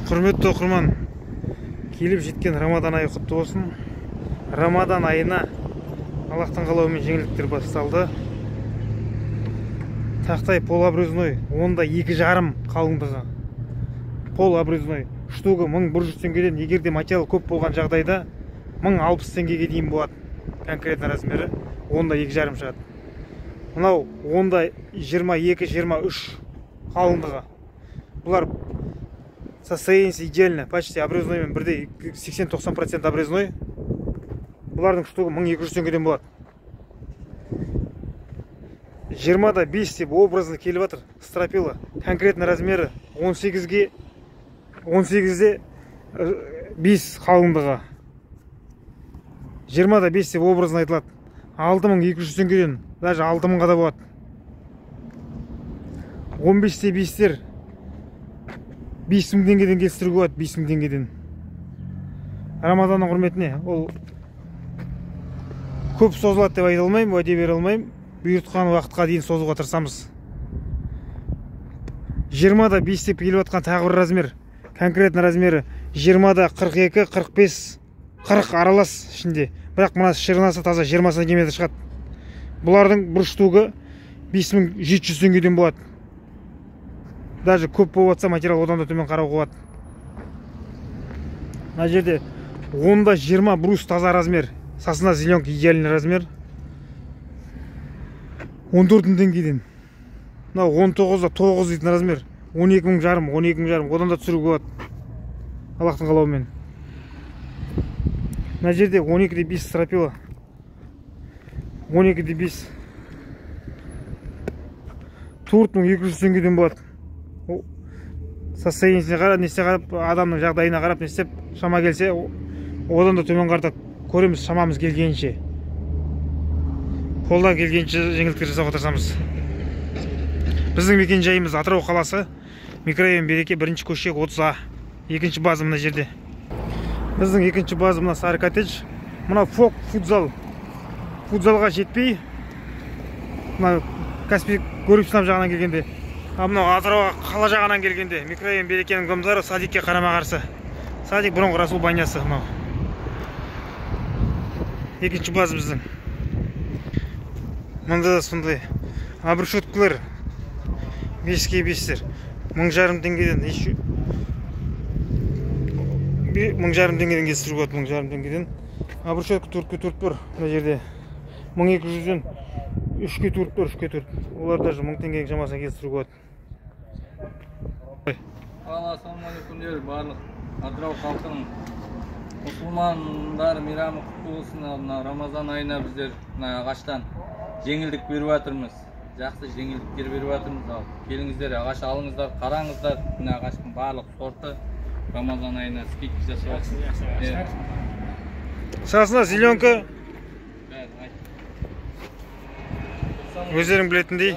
Құрметті оқырман, келіп жеткен Рамадан айы құтты болсын. Рамадан айына Аллахтың қалауымен жеңілдіктер басталды. Тақтай полуобрезной 10,2 қалыңдығы. Полуобрезной штугы 1100 теңгеден, егер де материал көп болған жағдайда 1060 теңгеге дейін болады. Конкретно размері 10,2 шығады. Мынау 10,22-23 қалыңдығы. Бұлар состояние идеально, почти обрезной мен бірдей, 80-90% обрезной. Бұлардың штугы 1200 теңгеден болады. 20,5 деп образно келіп жатыр стропила. Конкретно размері 18-ге 18-де 5 қалыңдығы. 20,5 деп образно айтылады. 6200 теңгеден, даже 6000-ға да болады. 15-те 5-тер 5000 теңгеден келістіруге болады, 5000 теңгеден. Рамазанның құрметіне ол көп созылады деп айта алмаймын, уәде бере алмаймын. Бұйыртқан уақытқа дейін созуға тырысамыз. 20,5 деп келіп жатқан тағы бір размер. Конкретно размері 20,42, 45, 40 аралас ішінде. Бірақ мына ширинасы таза 20 сантиметр шығады. Бұлардың бір штугы 5700 теңгеден болады. Даже көп болып жатса материал одан да төмен қарауға болады. Мына жерде 10,20 брус таза размер. Сосна зеленка идеальный размер. 14 000 теңгеден. Мынау 19,9 дейтін размер. 12,5, 12,5 одан да түсіруге болады. Аллахтың қалауымен. Мына жерде 12,5 стропила. 12,5. 4200 теңгеден болады. Состояниесіне қарап, несіне қарап, адамның жағдайына қарап, не істеп, шама келсе, одан да төмен қарата көреміз, шамамыз келгенше. Қолдан келгенше жеңілдіктер жасауға тырысамыз. Біздің мекен жайымыз Атырау қаласы, микрорайон Береке, 1-ші көше 30А. Екінші база мына жерде. Біздің екінші база мына сары коттедж. Мына фок футзал. Футзалға жетпей, мына Каспий Көріпсінам жағынан келгенде, мынау Атырау қала жағынан келгенде, микрорайон Берекенің домдары садикке қарама-қарсы. Садик бұрынғы Расул банясы мынау. Екінші база біздің. Мында да сондай обрешеткалар 5-ке 5-тер 1500 теңгеден, еще 1500 теңгеден кестіруге болады, 1500 теңгеден. Обрешетка 4-ке 4 бар мына жерде. 1200-ден 3-ке 4 бар, 3-ке 4. Олар даже 1000 теңгенің шамасына келістіруге болады. Ассалаумағалейкум, барлық Атырау халқының мұсылмандар мейрамы құтты болсын. Мына Рамазан айына біздер мына ағаштан жеңілдік беріп жатырмыз. Жақсы жеңілдіктер беріп жатырмыз. Ал келіңіздер, ағаш алыңыздар, қараңыздар. Мына ағаштың барлық сорты Рамазан айына скидка жасап жатыр. Сосна зеленка. Өздерің білетіндей.